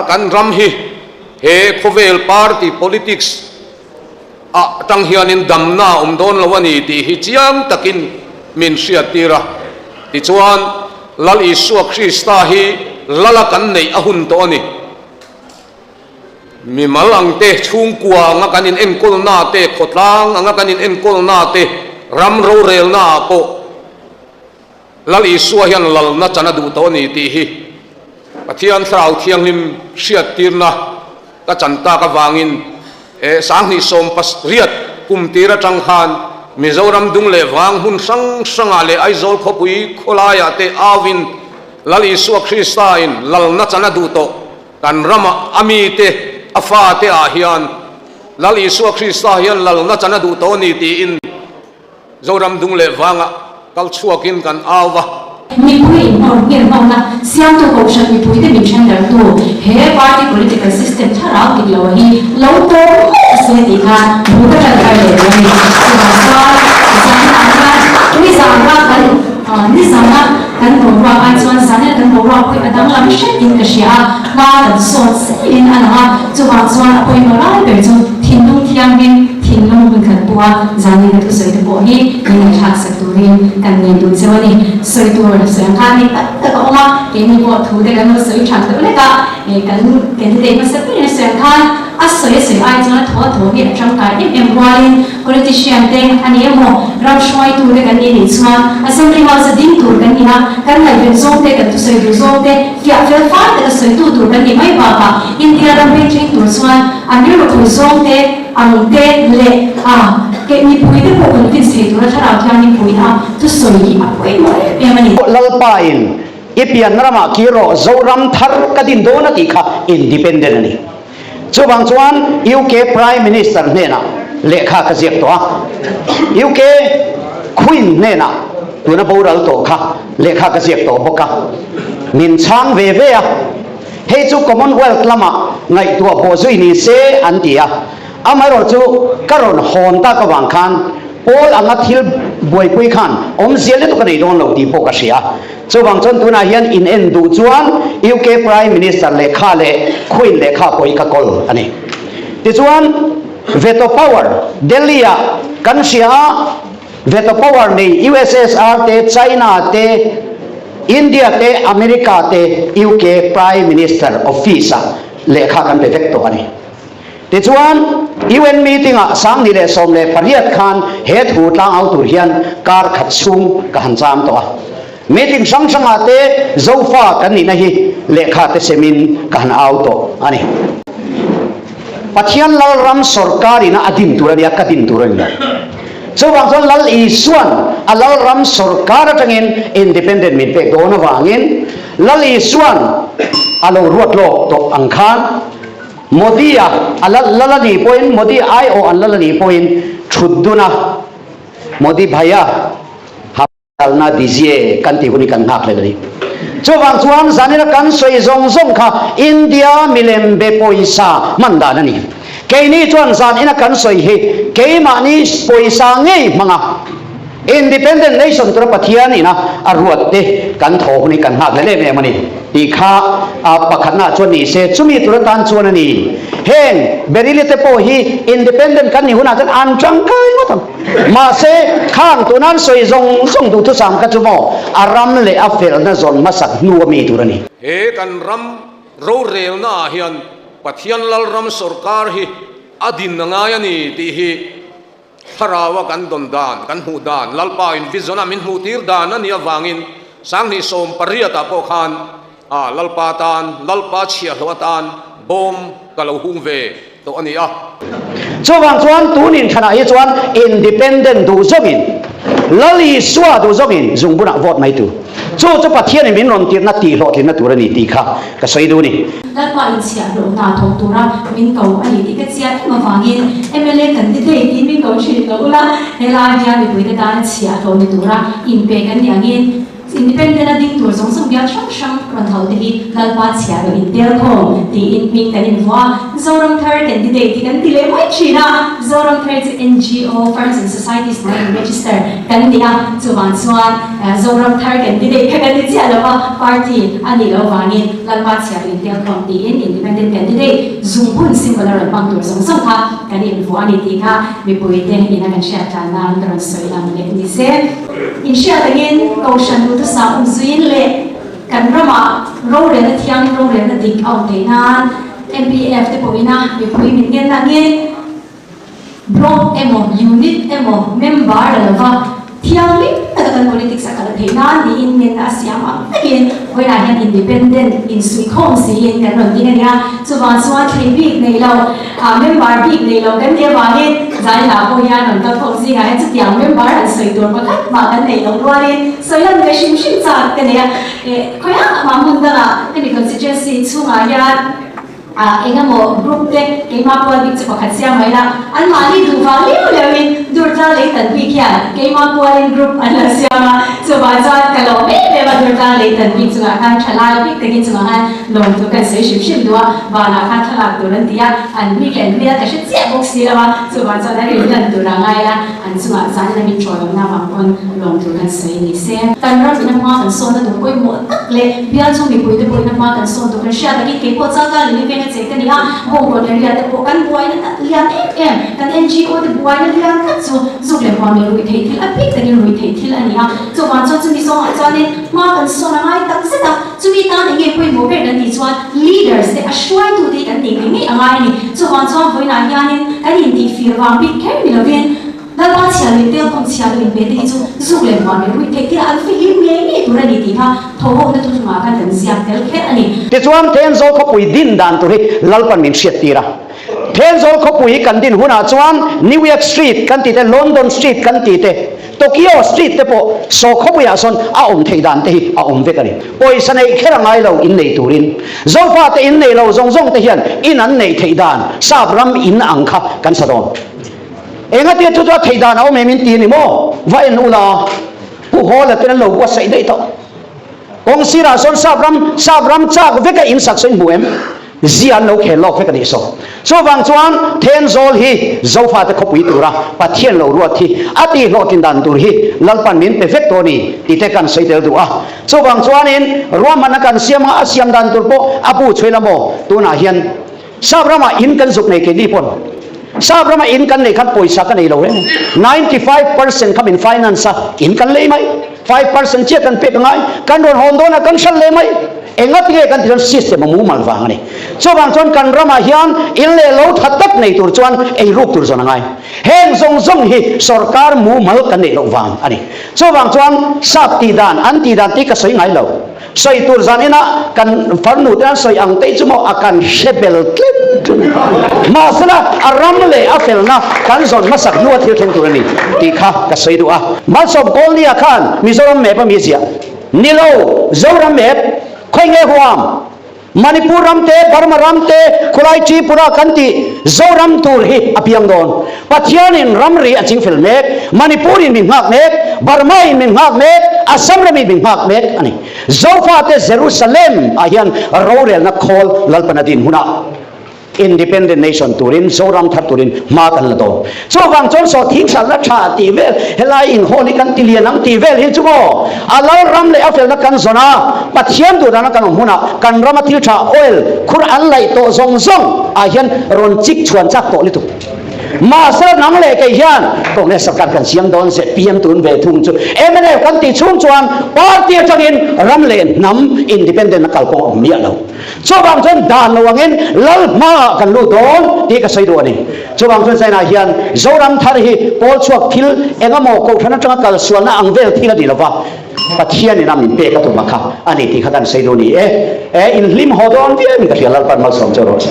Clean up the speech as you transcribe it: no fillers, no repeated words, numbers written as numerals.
kan ram hi he khawvel party politics ah tang hianin damna a awm dawn lo a ni tih hi chiang takin min hriattir a. Tichuan, Lal Isua Krista hi Lala kan neih a hun tawh a ni. Mimal ang te, chhungkua anga kan inenkawlna te, khawtlang anga kan inenkawlna te, ram rorelna ah pawh Lal Isua hian lalna chan a duh tawh a ni tih hi Pathian Thlarau Thianghlim hriattirna ka chan tak avangin e 2018 kum tir atang khan Mizoram dung leh vang hmun hrang hrangah leh Aizawl khawpui khawlaiah te auin Lal Isua Krista in lalna chan a duh tawh. Kan rama a mite, a fate ah hian Lal Isua Krista hian lalna chan a duh tawh a ni tiin Zoram dung leh vangah kal chhuakin kan au va. Mipui inhawr nghirhmawna siamtu kohhran mipuite min thendartu he party political system thlarau dik lo hi lo tawng mawlh se tih khan thu ka tan thar leh duh a ni. Chuvang chuan zanah hian nizana kan nizana Kan boruak ai chuan zanel kan boruak pawh a danglam hret in ka hria a, hma kan sawt zelin a lang a, chuvang chuan a pawimawh lai ber chu thinlung thianghlim, thinlung hun khat pawha zanin ka thusawi te pawh hi min ngaihthlak sak turin kan ngei duh cheu a ni. Sawi tur sawi ang khan hei tak tak a awm a, keini pawh thu te kan lo sawi than deuh lek a, kan candidate hmasa berin a sawi ang khan a sawi a sawi ai chuan a thaw a thaw hi a tangkai em em rualin Politician te a ni emaw, ram hruaitu te kan nih nih chuan Assembly House a ding tur kan ni a, kan ngaihven zawng te, kan thusawi duh zawng te fiah fel fai taka sawitu tur kan nih mai bakah India ram hming thleng tur chuan an rilru phui zawng te ang te leh a keh mipui te pawh convince thei tura thlarau thianghlim puina thusawi hi a pawimawh em em a ni. Lalpa in i pian ramah kir rawh Zoram thar ka din dawn a tih kha independent a ni. Chuvang chuan UK Prime Minister hnenah lehkha ka ziak tawh a, UK Queen hnenah tuna boral tawh kha lehkha ka ziak tawh bawk a, min chhang ve ve a. Hei chu Commonwealth lamah ngaihtuah pawh zui ni se an ti a, amaherawhchu ka rawn hawn tak avang khan Paul anga thil buaipui khan awmzia lutuk a nei dawn lo tih pawh ka hria. Chuvang chuan tunah hian in en duh chuan UK Prime Minister lehkha leh Queen lehkha pawh hi ka kawl a ni. Tichuan veto power Delhi ah kan hria a, veto power nei USSR te, China te, India te, America te UK Prime Minister office ah lehkha kan pe vek tawh a ni. Tichuan, UN meeting-ah 2018 khan he thu tlangau tur hian kar khat chhung ka han cham tawh a. Meeting hrang hrangah te Zofa kan nihna hi lehkha te semin ka han au tawh a ni. Pathian Lalram sawrkarina a din tur a nia, ka din tur a ni lo. Chuvang chuan Lal Isuan a Lalram sawrkar atangin independent min pek dawn avangin Lal Isuan a lo ruat lawk tawh ang khan, Modi-a a lal lal a nih pawhin, Modi aiawh an lal a nih pawhin thut dun a, Modi bhaiya halna dijiye kan tih hun hi kan nghak hlel a ni. Chuvang chuan zanina kan sawi zawng zawng kha India milem be pawisa hman dan a ni. Keini chuan zanina kan sawi hi keimahni pawisa ngei hmanga Independent nation tura Pathian ina a ruat te kan thaw hun hi kan nghak hlel em em a ni tih kha a pakhatna chuan ni se chumi tur atan chuan a ni. Heng Berili te pawh hi independent kan nih hunah chuan an tangkai ngawt ang. Mahse khang tuna an sawi zawng zawng duhthusam kha chu maw a ram leh a felna zawn hmasak hnu a mi tur a ni. He kan ram rorelna ah hian Pathian Lalram sawrkar hi a din a ngai a ni tih hi Thlarau a kan dawn dan, kan hmuh dan, Lalpa in vision a min hmuh tir dan a nih avangin 2018 ah pawh khan a Lalpa tan, Lalpa chhiahhlawh atan bawm ka lo hung ve tawh a ni a. Chuvang chuan tun inthlanah hi chuan independent duh zawngin, Lal Isua duh zawngin zungbunah vote mai tur. Chu chu Pathianin min rawn tirhna tihhlawhtlinna tur a ni tih kha ka sawi duh a ni. Lalpa inchhiahhlawh hna thawk tura min ko a ni tih ka chian em avangin mla candidate in min ko thin lo ula, helai hian mipuite tana chhiahhlawh ni tura inpe kan nih angin Independent a ding tur zawng zawng bial hrang hrang rawn tho te hi Lalpa chhia lo intel khawm tiin hming kan invuah a, Zoram Thar candidate hi kan ti leh mai thin a, Zoram Thar chu NGO, Firms and Societies hnuaia in register kan ni a, chuvang chuan Zoram Thar candidate kha kan ni chiah lo va, party a nih loh vangin Lalpa chhia lo intel khawm tiin independent candidate zungbun symbol a rawn hmang tur zawng zawng kha kan invuah a ni tih kha mipuite ina kan hriat tlan nan ka rawn sawi lang leh ni se. Inhriat angin Kohhran duhthusam awmzuiin leh Kan ramah rorelna thiang rorelna dik a awm theih nan MPF te pawhin a mipui min ngen angin block emaw unit emaw member la lova thianghlim taka kan politics a kal theih nan niin ngenna a siam ang takin vawiinah hian independent insuihkhawm siin kan rawn ding a nia. Chuvang chuan thlei bik nei lo member bik nei lo kan nih avangin zainah pawh hian rawn kal khawm zingah hian chutiang member han sawi tur pakhat mah kan neih loh rualin Sawi lan ve hrim hrim chak ka nei a, eh khawiah mah hmun dangah hemi constituency chhungah hian ah eng emaw group te keimah pual bik chu pakhat siam mai la, anmahni duh vang liau liau in Durtla lei tan bik hian keimah pualin group an lo siam a, chuvang chuan ka lawm em em a Durtla lei tan bik chungah khan thalai bik takin chungah khan lawm tur kan sawi hrim hrim duh a, vanah khan thlalak tur an ti a, an bik leh an hmel ka hre chiah bawk si lo a, chuvang chuan a rin lan tur a ngai a. An chungah zan lamin ṭawlawmna vang pawn lawm tur kan sawi ni se. Kan ram ina hma kan sawnna tur pawimawh tak leh bial chung mipuite pawh ina hma kan sawn tur kan hriat takin kei pawh Chaltlang leh Liveng a cheng ka ni a, Bawngkawn area te pawh kan buaina tak lian em em, kan NGO te buaina lian tak chu zuk leh huam leh ruih theih thil a bik takin ruih theih thil a ni a, chuvang chuan chumi zawngah chuanin hma kan sawn a ngai tak zet a, chumi tan eng nge pawimawh ber kan tih chuan leaders te a hruaitute hi kan tih ngei ngei a ngai a ni. Chuvang chuan vawiinah hianin kan intihfir vang bik kher ni lovin Lalpa chhia leh Telkawm chhia lo inpe te hi chu zuk leh huam leh ruih theih thil an fihlim ngei ngei tur a ni tih kha thawhawkna thuthlungah khan kan ziak tel kher a ni. Tichuan Thenzawl khawpui din dan tur hi Lalpan min hriattir a. Thenzawl khawpui kan din hunah chuan New York Street kan tih te, London Street kan tih te, Tokyo Street te pawh saw khawpuiah sawn a awm theih dan te hi a awm vek a ni. Pawisa neih kher a ngai lo in nei turin. Zofate in nei lo zawng zawng te hian in an neih theih dan sap ram in ang kha kan sa dawn. Engatia chu chu a theih dan a awm em in ti a ni maw? Va en ula Pu Hawla ten an lo buatsaih daih tawh. Kawng sirah sawn sap ram sap ram chak veka in sak saw in hmu em? Zia an lo khel lawk vek a nih saw. Chuvang chuan Thenzawl hi Zofate khawpui tura Pathian lo ruat hi a tih hlawhtlin dan tur hi Lalpan min pe vek tawh a ni tih te kan sawi tel duh a. Chuvang chuanin ruahmanna kan siam anga a siam dan tur pawh a bu chhuai la maw? Tunah hian Sap ramah in kan zuk nei keini pawn Sap ramah in kan nei khan pawisa ka nei lo reng. 95% kha min finance a, in kan lei mai. 5% chiah kan pek a ngai. Kan rawn hawn dawn a kan hralh leh mai. Enga tinge kan ti chuan system a mumal vang a ni. Chuvang chuan kan ramah hian in leh lo tha tak nei tur chuan ei ruk tur zawn a ngai. Heng zawng zawng hi sorkar mumal kan neih loh vang a ni. Chuvang chuan sap tih dan, an tih dan tih ka sawi ngai lo. Sawi tur zan ina kan farnu te an sawi ang te chu maw a kan hre bel tlem tlem. Mahsela a ram leh a felna kan zawn hmasak hnua thil thleng tur a ni tih kha ka sawi duh a. Malsawm Kawlnia khan Mizoram map a mi ziah. Ni lo, Zoram map, khawi nge huam? Manipur ram te, Burma ram te, khulai Tripura kan tih Zoram tur hi a piang dawn. Pathianin ramri a chingfel mek, Manipurin min nghak mek, Burma in min nghak mek, Assam ramin min nghak mek a ni. Zofate Jerusalem ah hian rorelna khawl Lalpan a din hunah Independent Nation turin, Zoram thar turin hma kan la dawn. Chuvang chuan saw thing hralhna tha tih vel, helai inhawl hi kan ti lian ang tih vel hi chu maw a Lalram leh a felna kan zawn a, Pathian duh dana kan awm hunah kan rama thil tha oil khur an laih tawh zawng zawng ah hian rawn chik chhuan chak tawh lutuk. Mahse nang leh kei hian Congress sarkar kan siam dawn zpm tun ve thung chu mnf kan tih chhung chuan party atangin ram leh hnam independent a kalkawng a awm miah lo. Chuvang chuan dan lo angin lal hmaah kan lut dawn tih ka sawi duh a ni. Chuvang chuan China hian Zoram thar hi pawl chhuak thil eng emaw kohhran atanga kal sualna ang vel thil a ni lova, Pathianin a min pek a tum a kha a ni tih kha kan sawi duh a ni e. E, inhlim haw dawn viau in ka hria, Lalpan malsawm chu rawh se.